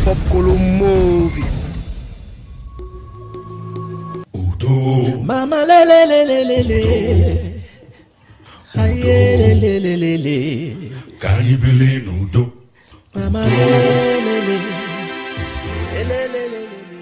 Pop Kolo Movie. Udo. Mama le le le le le le. Aye le le le le le. Ka anyị bili n'udo. Mama le le le. Le le le le le le.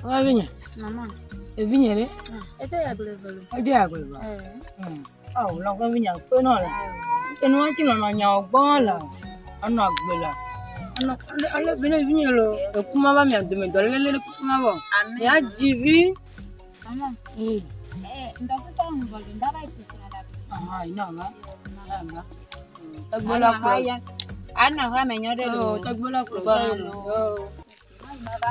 Wa vinya. Mama. E vinya le. Ejo ya glevelo. Ejo ya glevelo. Eh. Awo la ko vinya pe no la. E no ti no na nya ogbon la. Ana gbe la. Ana ale bi ne vinya lo. E kuma ba mi adome do le le kuma bo. Amen. Ya jivi. Mama. Eh. Eh, ndakusa ngibole ndaba ikusina lapha. Aha, ina ba. Aba. Tagbo la ko. Ana ha menyore Oh, lo. tagbo la ko. Lo. Oh. Mama.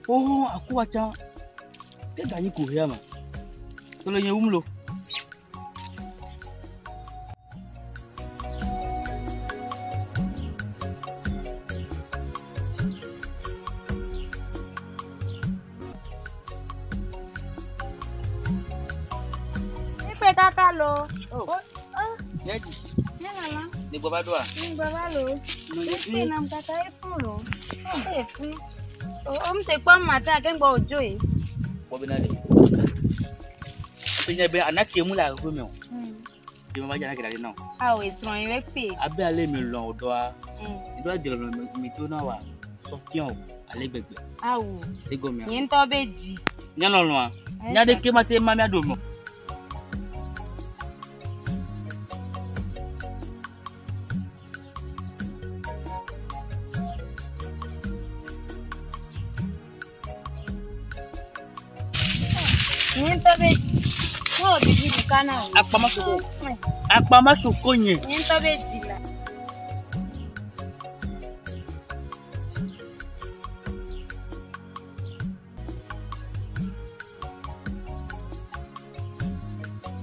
Oh, aku acha. Ke ganyi ko ya ma. To le yen wumlo. Ipe kaka lo. Oh. Nyeji, Nyala. ni gbo ba do a. Ni baba lo. Ipe na mkaka ifu lo. Ifu. O mte kwa mata ke ngbo ojo e. Bo be na le. Pe nya be anake mu la ko mi o. Di ma ba ja na ke la le na. A o esron iwe pe. Abe ale mi lon odo a. Mm. Ido ade lon mi to na wa. So fian o ale gbegbe. A o. Se go mi a. Yin to be di. Nya lon lon a. Nya de ke ma te ma mi ado mo. Yin to be Mo bi di kana o. Apa ma soko. Apa ma soko yen. Yin to be di la.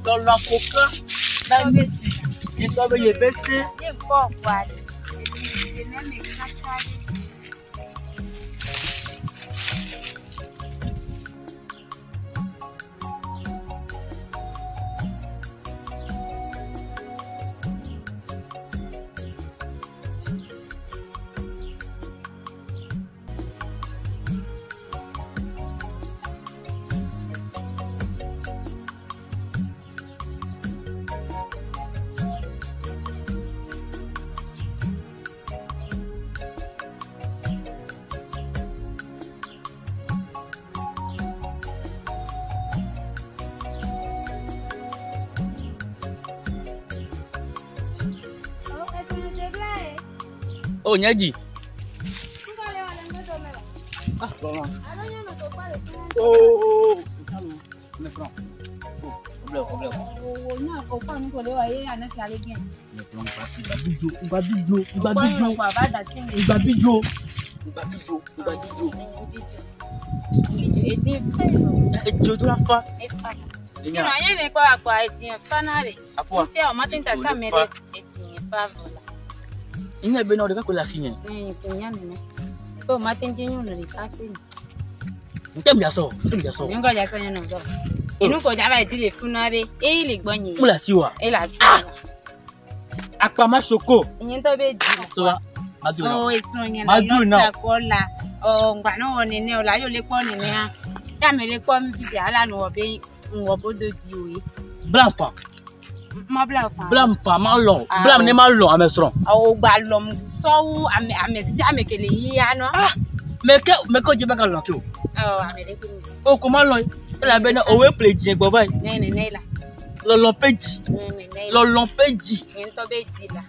Lon lon ko kan. To be di la. Yin to be ye be se. Ye ko kwa di. E ne me kaka di. O e tu ne bla e. Oh, nyeji. Ngo le wa le ndo do me la. Ah, lon lon. Alo nya no to pa le tu. Oh, oh, oh. Ne prend. Oh, Obla obla. O nya o kɔ nu ko le wa ye ana fi ale gɛn. Ngba bidzo, ngba bidzo, Kɔ ba da ti mi. ngba bidzo. Ngba bidzo, ngba bidzo. Bidzo eti fa. Edzo do la fa. E fa. Sinon ye ne kɔ akɔ eti fa na re. Apoa. Nti o ma tin ta sa me re eti fa vola. Nya be na o de ka ko la si nye. Ne ko nya ne ne. Ko ma tin ti nyunu le ka pe ni. Nte mi aso, nte mi aso. Ni ko ja sa nyunu zo. Inu ko ja ba eti le fun na re. E le gbon yin. Mu la si wa. E la si. Akpa ma soko. Yin to be di. So wa. Ma do na. O esun yin Ma la do lo now. sa ko la. O ngba no wo nene o la yo le po nene ha. Ya me le po mi fi ala no be nwo bo do di o e. Blam fa. Ma bla fa. Blam fa ma lɔ. Ah. Blam ne ma lɔ ame srɔ̃. O gba lom so ame ame si ame kele yi ya no. Ah. Me ke me ko je ba ka lɔ ke o. O ame le ko mi. O ko ma lɔ. Elabena owe ple dzi gbɔ va yi. Ne ne ne la. Lɔlɔ pe dzi. Ne ne ne la. Lɔlɔ pe dzi. Yin to be di la.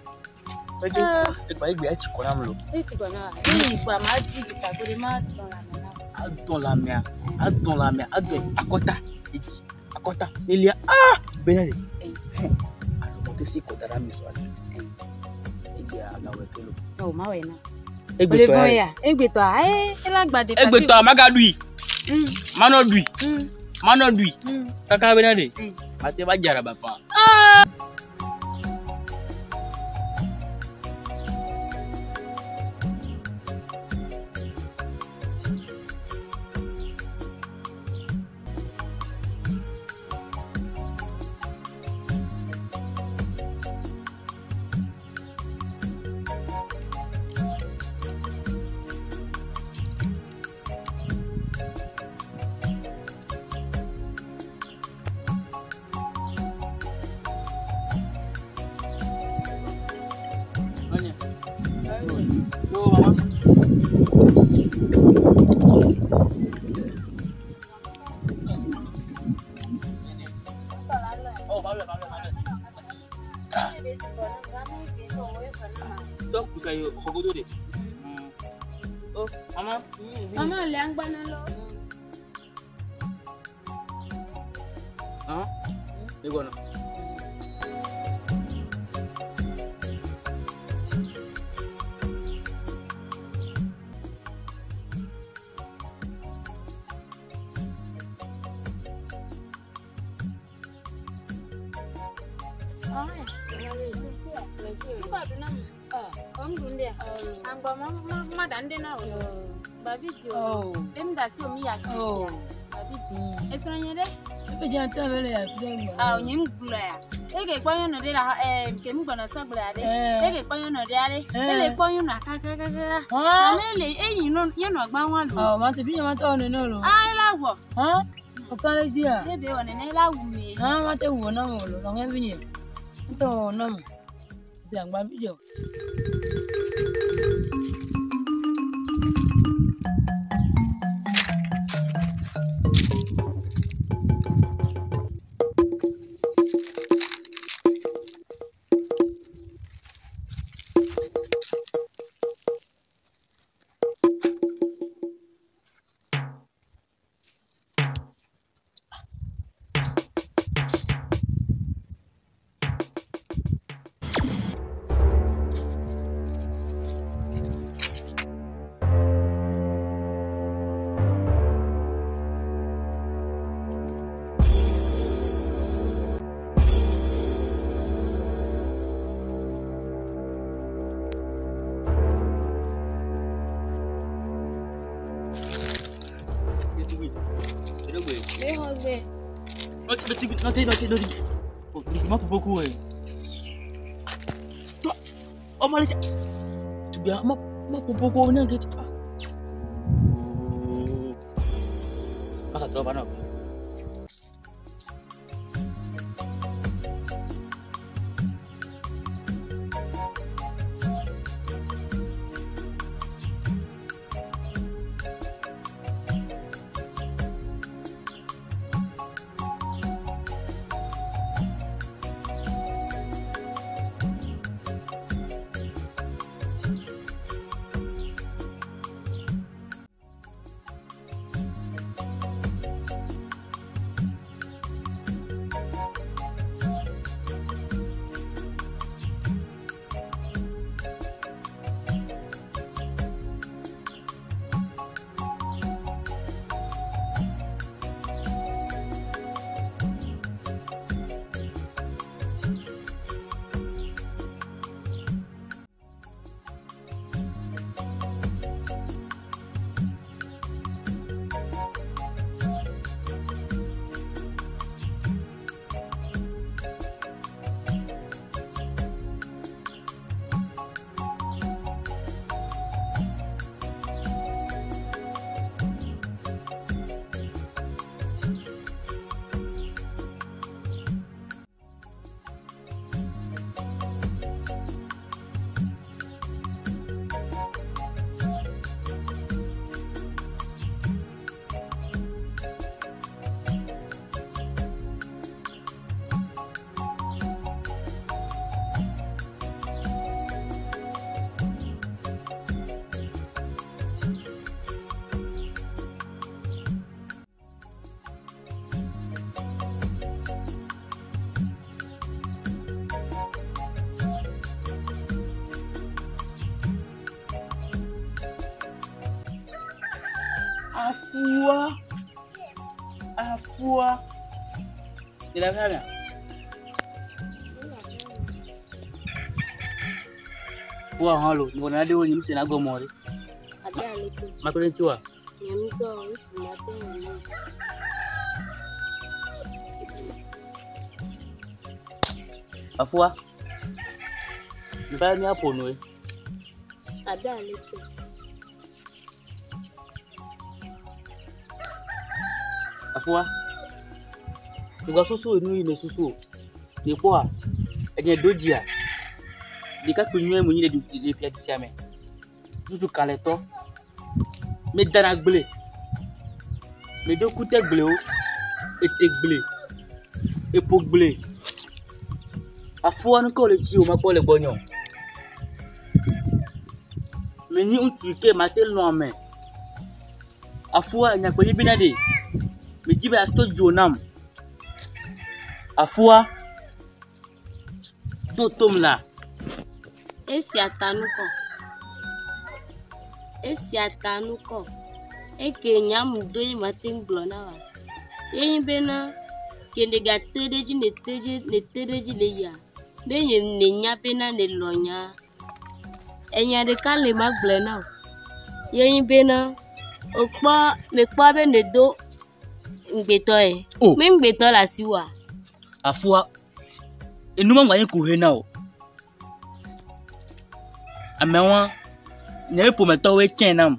Edzo egba egbe etsi kɔ nam lo. E ti gona. Ni kwa ma di ki ta ko de ma ton la na. Adɔn la mea, adɔn la mea, adɔn akɔta edzi akɔta elia ah bena de. Alo mɔte si kɔta ɖe ami sɔ ale. Egbe agawɛ ke lo. O ma we na. Egbetɔ ya. Egbe to a e e la gba de Egbetɔ magaɖui. Manɔ ɖui. Manɔ ɖui. Kaka bena de. Ate va dzara ba fa. Anya. Yo mama. Oh, malo, malo, malo. Tó kusa yo xogodo de. Oh, mama. Mama le angba na lo. Ah. Ego no. Oh. Oh. Efe dze ate me le afi ɖe gbɔ. Hã? Ɔ ma te fi nye ma tɔ nene o lo. Hã? O ka ɖe dzia? Hã ma te wɔ nam o lo. Lɔŋɛ vi nye. Ŋutɔ wɔ nam. Ti agba vi dzɔ. Oh, doucement pour beaucoup, ouais. Toi, oh, moi, tu bien, moi, moi, pour beaucoup, on est en train Ah, ça te va, non? Afua. Afua. Le la mea. Fua hã lo, nɔ na ɖewo nyim se na gɔmɔ ɖe. Abe aleke. Makpɔ ɖe ŋuti wa. Nye ŋutɔ ŋutsu mate ŋu anɔ. Afua. Meva míaƒo nu ye. Abe aleke. Afua. Ŋgɔ susu enu yi ne susu o. Ne kpɔa, enye do dzia. Ɖekakpui nyuie mo nyi le du le fia du sia me. Ŋutsu kalẽtɔ. Medana gble. Meɖo kute gblewo, ete gble, eƒo gble. Afua nu ke wole dzi o mekpɔ le gbɔnye o. Menye ŋutsu yi ke mate lɔ̃ ame. Afua enya kpe nyi bena ɖe medzi be yeatrɔ dzo nam. Afua do tom la. Esia ta nu kɔ. Esia ta nu kɔ. Eke nyamu do ye mate ŋu gblɔ na wa. Ye nyi bena ke ne gate ɖe edzi ne te dzi ne te ɖe edzi le yia, ne nye ne nya bena ne lɔ nya. Enya ɖeka le magblɔe na wò. Ye nyi bena wòkpɔ mekpɔ be nèdo ŋugbetɔ ye. O. Mi ŋugbetɔ le asiwòa? Afua enu ma ŋgba nye kuhe na o. Amewoa nye ƒometɔwoe tsɛ nam.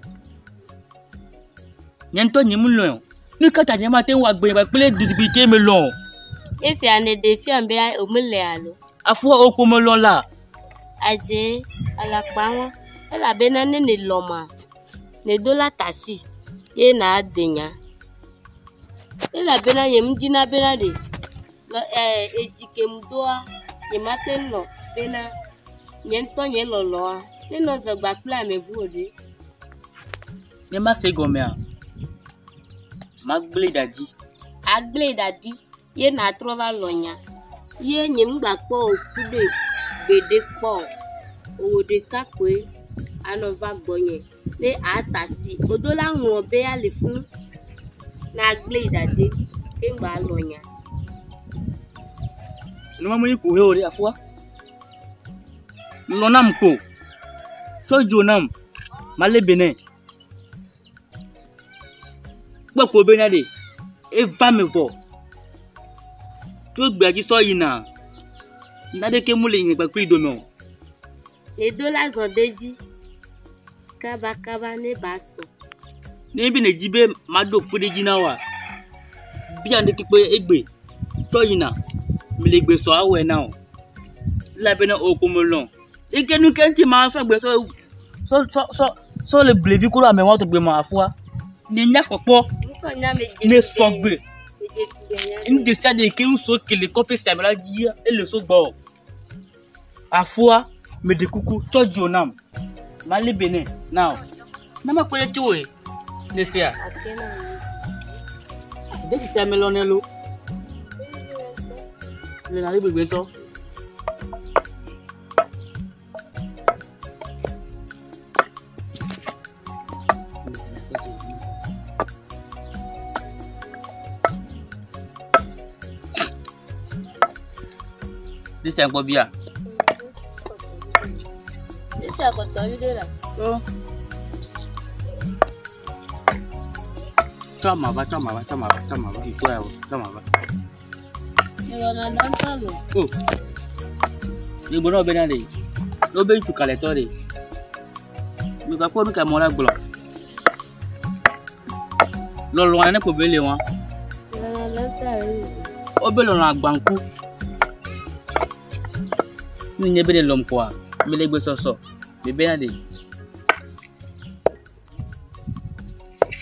Nye ŋutɔ nye melɔ̃e o. Nu ka ta nye mate ŋu agbe kple ɖetugbui ke melɔ̃ o. Esia ne ɖe fia be wòmele alo. Afua wo ƒome lɔ̃ la. Adze alakpa wa elabena ne nèlɔ̃ ma, nèdo la tasi ye na de nya. Elabena nye ŋdzina bena ɖe le edzi ke mu doa, nye mate ŋu lɔ bena nye ŋutɔ nye lɔlɔa ne nɔ zɔgba kple ame bu o ɖe. Ne ma se gɔmea, magblẽ da dzi. Agblẽ da dzi ye natrɔ va lɔ nya. Ye nye ŋgba kpɔ wò ku ɖe gbeɖe kpɔ o. Owò ɖeka koe anɔ va gbɔnye ne atasi. Wodo la ŋlɔ be ya le funu na agblẽ da dzi ke ŋgba lɔ nya. Nu ma menye kuhe o ɖe afua. Lɔ nam ko. Tsɔ dzo nam. Malé be nɛ. Kpɔ ko bena ɖe eva me vɔ. Tso egbea dzi sɔ yina. Naneke mele nye kpakple dome o. Nedo la zɔ de dzi kaba kaba ne ba sɔ. Ne be nedzi be maɖo kpe ɖe dzi na woa, bia ŋɖekpekpe egbe tɔ yina mele gbe sɔ awɔe na wò. Elabena wò ko melɔ̃. Eke nu ke ŋuti ma sɔ gbe sɔ sɔ sɔ sɔ sɔ le blevi ku ɖe amewo tɔgbe ma afua. Ne nya kpɔkpɔ Ŋutɔ nya me dze ne tugbe. sɔ gbe. Medze tugbe nya. Nu ɖe sia ɖe ke ŋusu ke le kɔƒe sia me la dzia ele so gbɔ. Afua meɖe kuku tsɔ dzo nam. Malé be nɛ na wò. Ne mekpɔ ɖe tso ne sia. Ake na mi. Ɖe sia melɔ̃ nɛ lo. Le na gbegbe ŋutɔ. This time kpɔ bia. Esia kɔtɔ vi ɖe la. Oh. Tsɔ ama va, tsɔ ama va, tsɔ ama va, tsɔ ama va. Ŋkɔ ya wɔ, tsɔ ama va. Elɔna na ŋutɔ lo. Oh. Gbogbo náà bẹ náà de. Ló bẹ ŋutsu kalẹ̀tɔ de. Gbogbo akpɔ nu ka mɔ la gblɔ. Lɔlɔ ne ko be le wa. Elɔna na ŋutɔ lo. Wo be lɔlɔ agbanku. Ne nye be le lɔm koa, mi le gbe sɔsɔ. Mi be na de.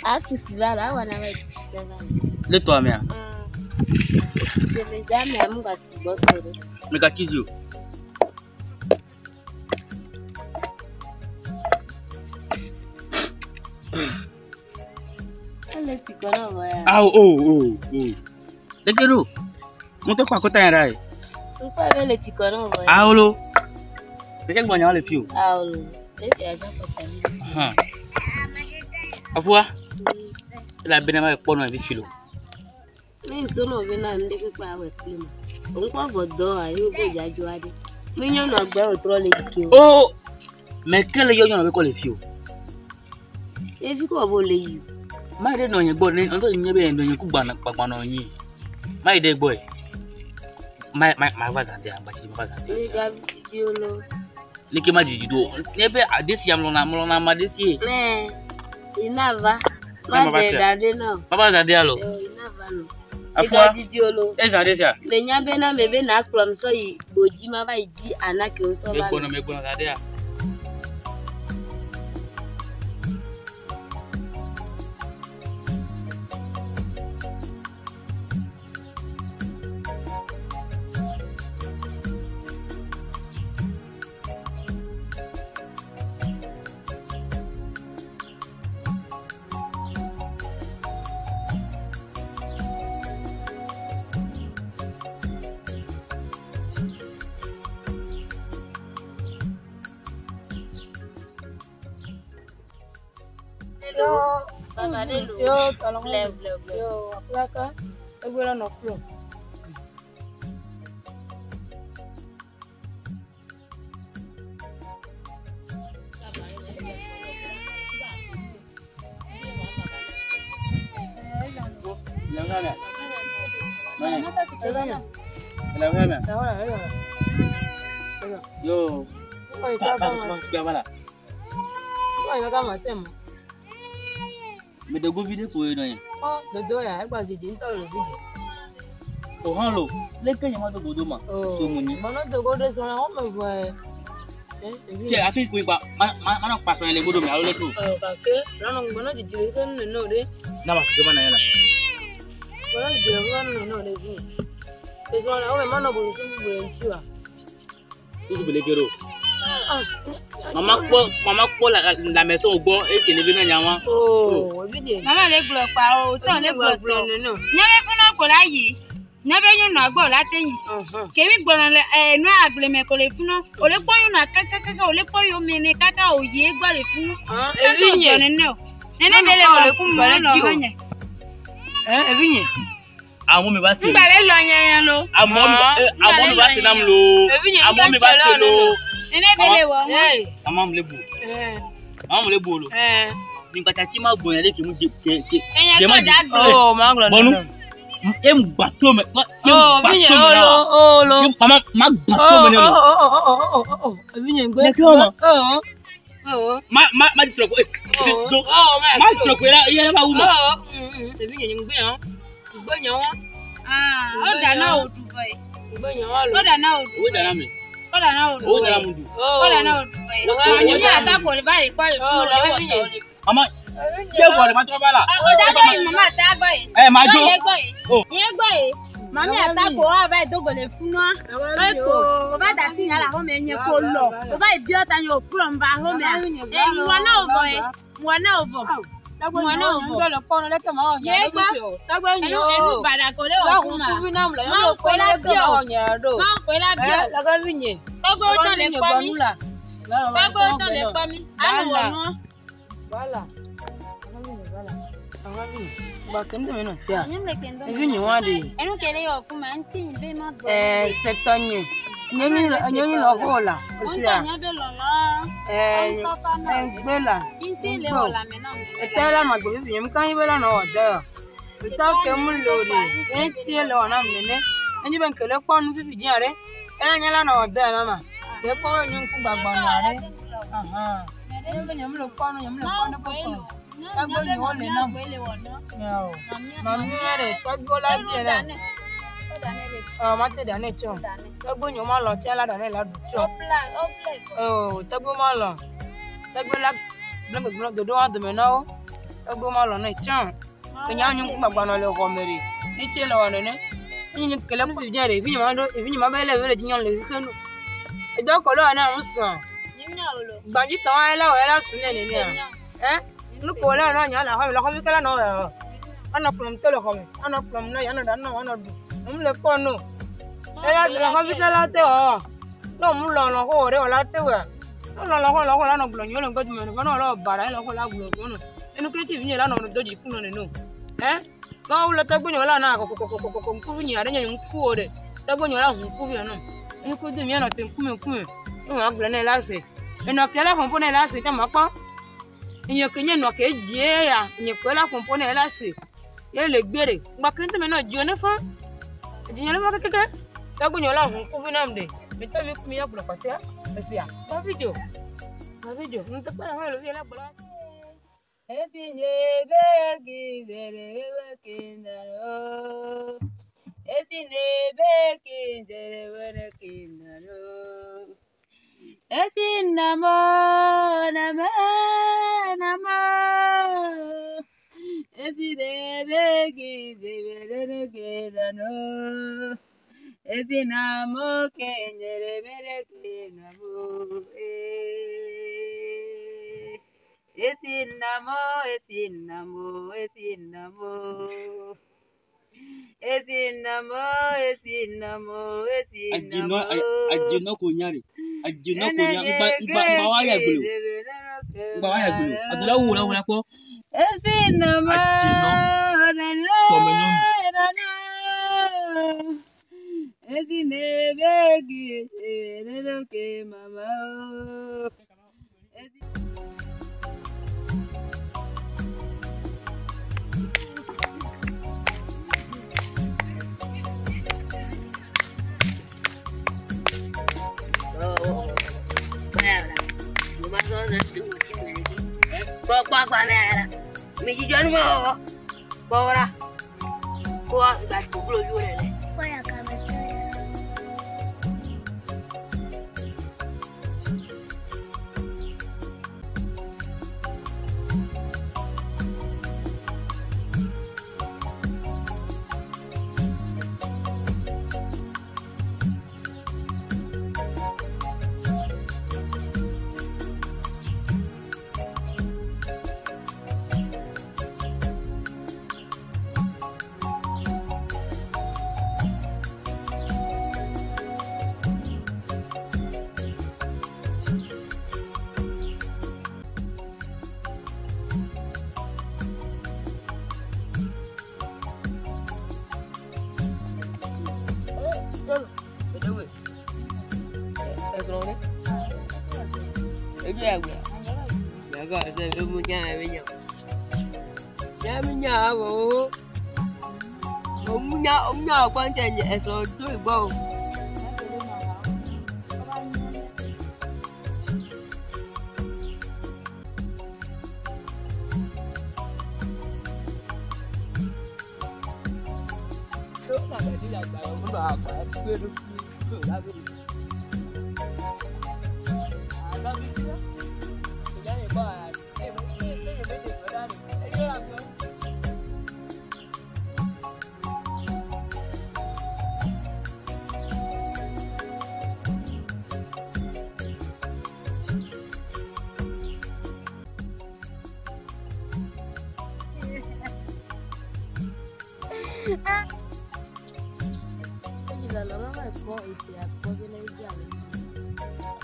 Afusi va la awa na va si tsa va. Le tɔa mea, Tele za me amu ga sugbɔ sɔ ɖe. mi ka tsi dzi o. Ele ti kɔ na vɔ ya. Awo o o o. Leke ɖo? Ŋutɔ kɔ akɔta ya ɖa ye. Ŋkɔ be le ti kɔ na vɔ ya. Awo lo. Leke gbɔ nyawo le fi o. Awo lo. Esi azã kɔtɔ vi. Hã. Afua. Elabena ma kpɔ nɔ fifi lo. Ne ŋutɔ nɔ be na nu ɖe kpekpe awɔe kple ma. Ŋkɔ vɔ dɔ ayi wo dzadzɔ aɖe. Mi nyɔnu agbe wòtrɔ le yi ke o. O mɛ ke le yɔ nyɔnu be kɔ le fi o. Efi kɔ bo le yi. Ma yi ɖe nɔ nye gbɔ ne ŋutɔ nye be nɔ nye ku gbana gbagbanɔ nyi. Ma yi ɖe gbɔe. Ma ma ma va zã de agbatsi ma va zã de. Mi ga didi o lo. Leke ma didi do. Nye be adesi amlɔna mlɔna ma desi ye. Ne ina va. Ne Ma ma va de sia. da ɖe na o. Ma va zã de alo. Eo ina va no. Mi Afua. ga didi o lo. E zã de sia. Le nya be na me be na kplɔm sɔ yi godzi ma va yi di anake wo sɔ Me va. gbɔnɔ me gbɔnɔ zã de ya. Baba ɖe lo. Yo, tɔlɔ. Ble ble ble. Yo, akulaka. Egbe la nɔ kplɔ. Yo. Oye, Pa kaka pa ma. pa pa la. Oye, kaka ma tɛ ma. Me de go vide ko ye nɔ ye. Ɔ, dodo ya, egba didi ŋutɔ le vi. O hã lo. Leke nye ma do godo ma. So mu ni. Mɔnɔ dogo ɖe sɔla, wo me vɔ ye. Tse afi ko gba ma ma ma nɔ kpa sɔn le godo me alo leke o. Ɔ, gake lɔnà gbɔnɔ didi le ke nu nɔ ɖe. Na ma sike ma na ye la. Gbɔnɔ didi le ke nu nɔ ɖe vi. Esɔla, wo me ma nɔ bolo subu bolo ŋuti wa. Kusu bele ke do. Mama kpɔ mama kpɔ la la maison gbɔ e kele be na nya wa. Oo, evi de. Mama le gblɔ kpa o, tsɔ le gblɔ gblɔ tɔ. nene. Nye be funa ko la yi. Nye be nyɔnua gbɔ la te yi. Kemi gbɔna le ɛ nua agble me ko le funu. O le kpɔ nyɔnua kakakaka o le kpɔ yome ne kaka o yi egbɔ le funu. Evi Kaka o nye. dzɔ nene o. Nene be le wɔ ku mɔ lɔ hã nye. Evi nye. Amu mi va se. Ŋgba le lɔ nye ya lo. Amu mi amu mi va se nam lo. Evi nye, Amu mi va se lo. Nene be le wɔ ŋu. Ee. Mama mi le bu. Ee. Mama mi le bu lo. Ee. Ni kpata ti ma gbɔnya le ke mu je ke ke. Enye Ke ma kɔ di. da gblɔ. Oo, ma gblɔ Bɔnu. nene. E mu gba to me. E mu Oo, gba evi nye to me na olo, wa. olo. E mama ma gba to me ne lo. Oo, evi nye gbe. Ne ke wa ma. Oo. Oo. Ma ma ma di sɔrɔ ko e. Do. Oo, ma. Ma di sɔrɔ ko yɛrɛ yɛrɛ ma wu ma. Oo, evi nye gbe yan. Gbe yan wa. Ah, o da na o du bɔ ye. Gbe yan wa lo. O da na o du. O dara mi. O da na o du. O dara mu du. Oo. O da na o du bɔ ye. O Nye dara ata mu. ko le ba le kpɔ le funu le wɔ tɔ le. Mama ke vɔ de ma tɔgɔ ba la. O da gbɔ ye mama ata gbɔ ye. Ɛ ma jo. Ye gbɔ ye. O. Ye gbɔ ye. Mami ata ko wa va yi do go le funua. Eko o va da si nya le xɔme nye ko lɔ. O va yi biɔ ta nye o kplɔ n va xɔmea. E ŋua na o vɔ ye. Ŋua na o vɔ. Ŋua na o vɔ. Ye gbɔ. Enu enu baɖa ko le wɔ kuma. Mawu koe la biɔ o. Mawu koe la biɔ o. Tɔgbewo tsɔ le kpɔ mi. Tɔgbewo tsɔ le kpɔ mi. Anu wɔ nua. Enu ke le wɔ kuma ŋuti nyi be ma bɔ. Ŋutɔ nye be lɔlɔ. Ŋuti le wɔ lãme na me. Ɛ mawu le tɔgbe nyɔ la na kɔkɔkɔkɔkɔ ŋkuvi nyi aɖe nye ŋkuwo ɖe. Tɔgbe nyɔ la hu ŋkuvi nɔ. Ŋku de mía nɔ te ŋkume ŋkume. Ne wọ́n gblɔ ne la se. Enɔ ke la ƒoƒo ne la se tɛ mɔ kpɔ. Nye ke nye nɔ ke dzie ya. Nye ke la ƒoƒo ne la se. Ye le gbe ɖe. Gba ke ŋutɔ me nɔ dzo ne fɔ. Edzi nye ne fɔ kekeke. Tɔgbe nyɔ la hu ŋkuvi nam ɖe. Mi tɔ mi ku mi ya gblɔ kɔtɛ. Esia. Kpɔ video. Kpɔ video. Ŋutɔ kpɔ la hã le fi la gblɔ. Esinamo, esinamo, esinamo. Esinamo, esinamo, Adzinɔ esinamo. adzinɔ ko nya ɖe. Adzinɔ ko nya ŋgba ŋgba ŋgba wa ya gblo. Ŋgba wa ya gblo. Adola wo la wo la kpɔ. Esinamo. Adzinɔ. Tɔmenyɔnu. Esinebegi, eneloke mama. Esi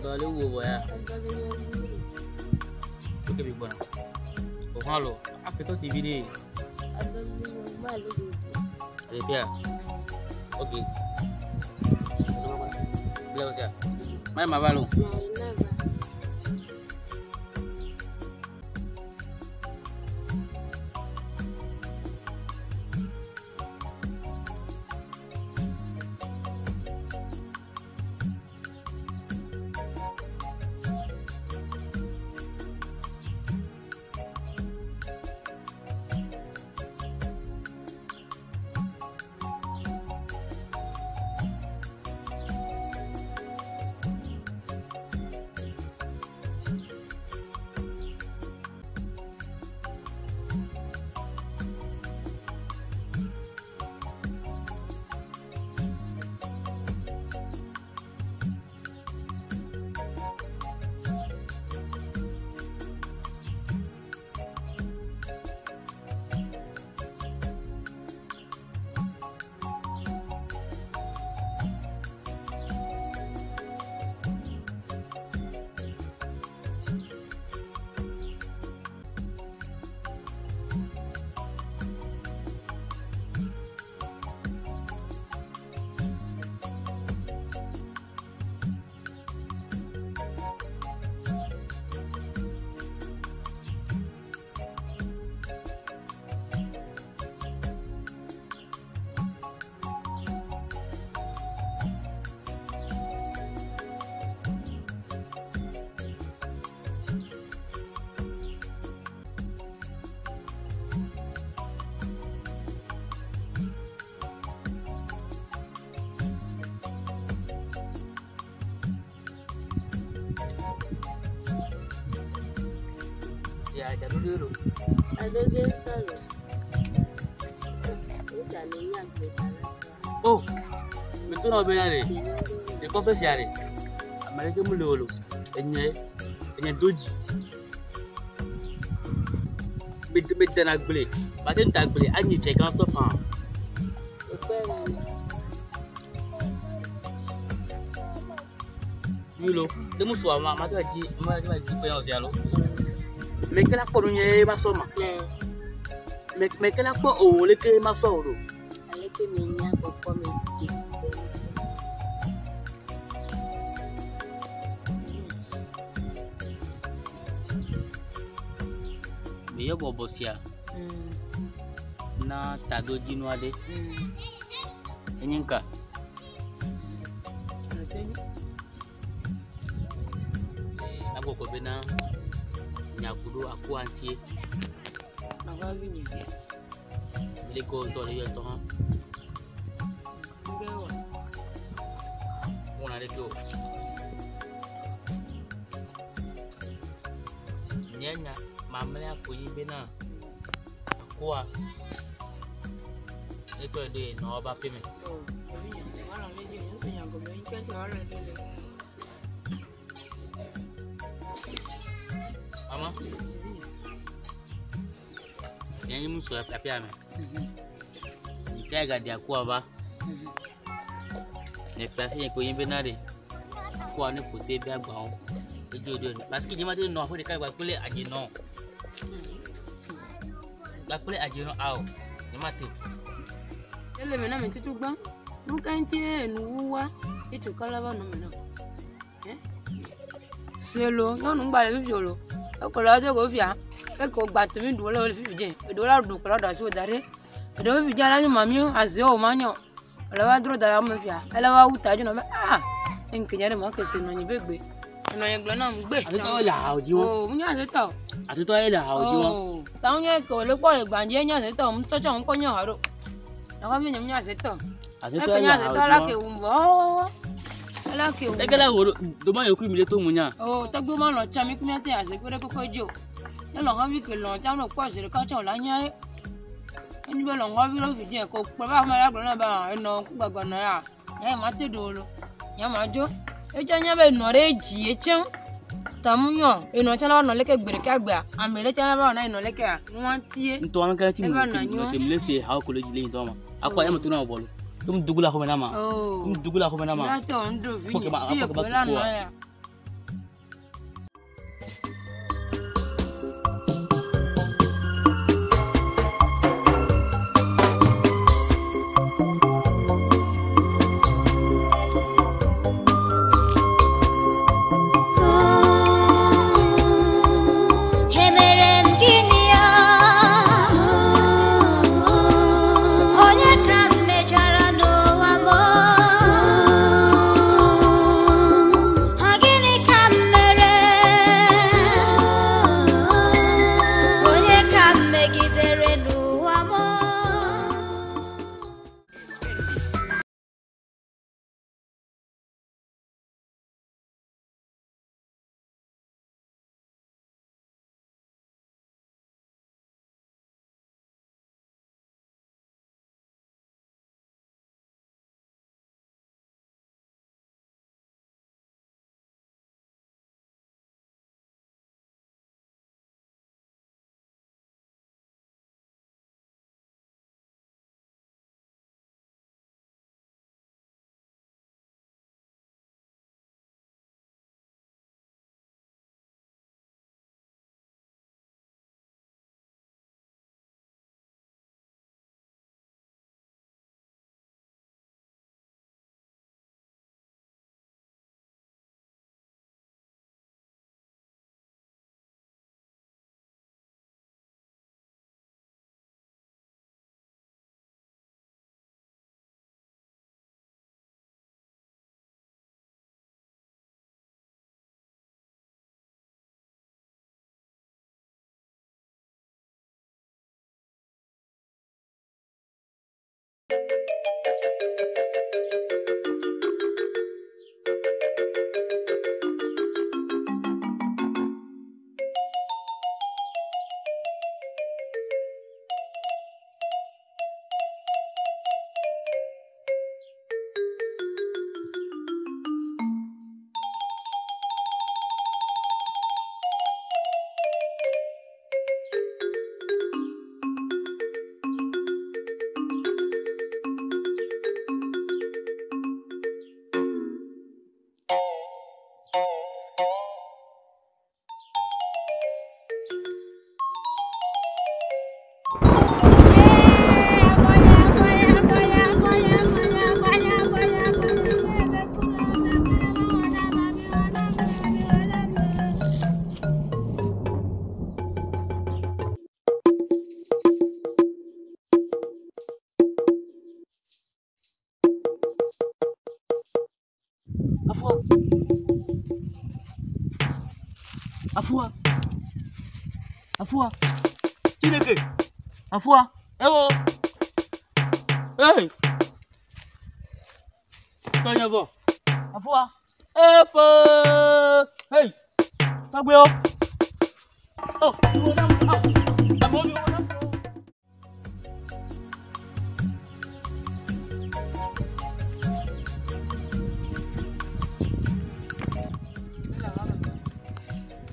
Dɔ le wo vɔ ya. O ke bi gbɔna. O hã lɔ. Afetɔ TV ɖe. Ale bia. Ok. Bla o sia. Ma ma va lo. Sia dzaɖoɖoe lo. Adodo ŋutɔ lo. Esa le nye agbe O, meto na wo bena ɖe, le kɔƒe sia ɖe, ame aɖeke mele o lo. Enye, enye do dzi. Mede medena agble, mate ŋu de agble anyi fia gãtɔ faa. Ekpe me. Nyui lo, ne musua ma, mate va dzi, mate va dzi kpe na wo fia lo. Meke la kpɔ nu nyuie ma sɔ ma. Ne Me meke la kpɔ o leke ma sɔ o lo. aleke me nya kpɔkpɔ me dze tugbe ŋutɔ. Meyɔ bɔbɔ sia na taɖodzinu aɖe. Enye ŋka? Agbɔgbɔ bena nya ku ɖo akua ŋutie. Leke wo ŋutɔ le yɔ ŋutɔ hã. Wɔna ɖeke o. Nye nya mamlɛa koe nye bena akua etrɔ ɖe nɔa ƒe aƒeme. Mama, nye nye ŋutsu le aƒea me. Ŋutsa gaɖi akua va. Ne kpe asi nye koe nye bena ɖe akua ne ƒo te be agbawo. Edzo dzo parce que nye ma te nɔ aƒe ɖeka gba kple adzenɔ. Gba kple adzenɔ ao. Nye ma te o. Ele me na me tutu gbã. Nu ka ŋutie nuwuwua etso kala va nɔ me na? Selo nyɔnu ŋgba le fifi o lo. Eko le edo go fia. Eko gba tumi ɖu le fifi dze. Eɖewo la ɖu kplɔ ɖe asi wo da ɖe. Eɖewo fifi dze la nyo mami azewo ma nyo. Ele va dro da ɖe ame fia. Ele va wu ta dzi nɔ be ah. Nke nya ɖe ma ke se nɔ nyi be gbe. Nɔ nyi gblɔ nam gbe. Atetɔ le hawo dzi wo. O, mu nya azetɔ. Atetɔ ye le hawo dzi wo. O, ta mu nya ke le kpɔ le gbandzi nya azetɔ. Mu tsɔtsɔ mu kpɔ nya haɖo. Nakɔ mi nya mu nya azetɔ. Atetɔ Eke ye nya le hawo azetɔ la dzi ke wo. wu vɔ. Ela ke wu. Eke la wo doma yoku mi le to mu nya. O, tɔgbe ma lɔ tsã mi ku miate aze kpe ɖe koko dzi o. Ne lɔ̃xɔvi ke lɔ̃ tsã ne kpɔ zi ɖeka tsã wòle anya ye. Enyi be lɔ̃xɔvi ɖe vi dze ko kplɔ va ame la gblɔ na be ah, enɔ ku gbagba nɔ ya. Nya ye ma te ɖo lo. Nya ma dzo. Etsã nya be enɔ ɖe dzi etsã. Ta mu nyɔ enɔ tsã la va nɔ leke gbe ɖeka gbea. Ame ɖe tsã la va nɔ na enɔ lekea. Nua tie. Ntɔ an kala ti mu Eva nɔ anyi ke mu le se hawo ko le dzi le ntɔ ma. Akua ya me to na wo bɔlu. Tum dugu la xɔme na ma. O. Tum dugu la xɔme na ma. Nya tɔ ŋdo vi Akpɔ ke ma- nye. Fi akpɔ ke ma ye ko la tuku nɔ wa. ya. Emere m gịnị ya? Onye ka m mejọrọ n'ụwa m? Ọ gịnị ka m mere? Onye ka m megidere n'ụwa m? Afua. Afua. Afua. Chineke. Afua. Ewo. Hey. Tɔnyɛ vɔ. Afua. Efe. Hey. Tɔgbe o. Oh, iwo na. Oh. Abo mi wo na.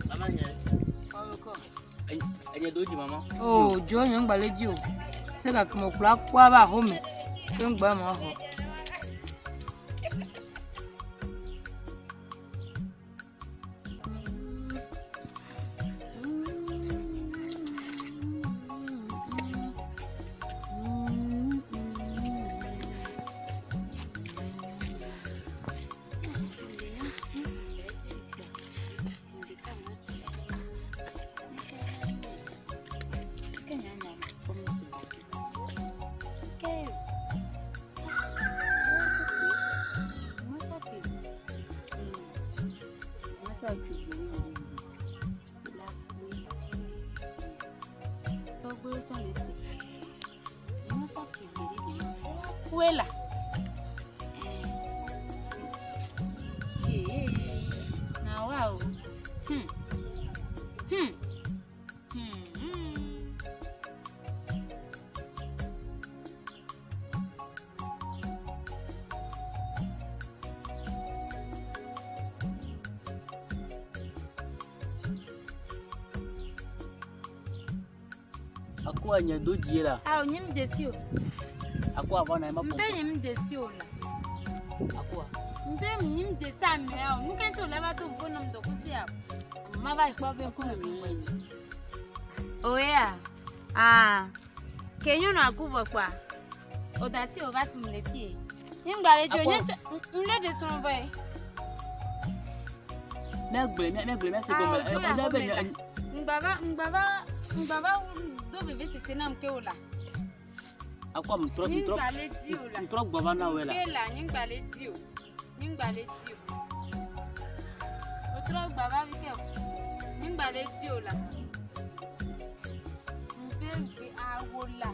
Mama nyɛ. Enye do di mama. O dzo nye ŋgba le dzi o. Se gake me kplɔ akpɔ va axome. Ke ŋgba ma xɔ. Kuela. Ee, na wa o. Akua nye do die la. Awo nye mi dzesi o. Akua va na ma Mpe nye mi dzesi o la. Akua. Mpe nye mi dzesi amea o. Nu ke ŋuti wòle va do vo nam dɔkusi ya o. Ma va yi kpɔ be ŋkume mi ŋue ni. Oya. Ah. Ke nyɔnu aku vɔ kpɔa. O da si o va tum le fie. Nye ŋgba le dzo nye tse ŋɖe de srɔ̃ vɔ ye. Mɛ gblẽ mɛ gblẽ mɛ se gɔme. Ah, o dzo le Ɔdza be axome nye. la. Ŋgba va ŋgba va ŋgba va do veve sese nam ke o la. Akua mu trɔ Nye mu trɔ ŋgba le di o la. mu trɔ gbɔ va na wɛ la. Ke la nye ŋgba le di o. Nye ŋgba le di o. O trɔ gba va vi ke o. Nye ŋgba le di o la. Ŋpe ŋpe awo la.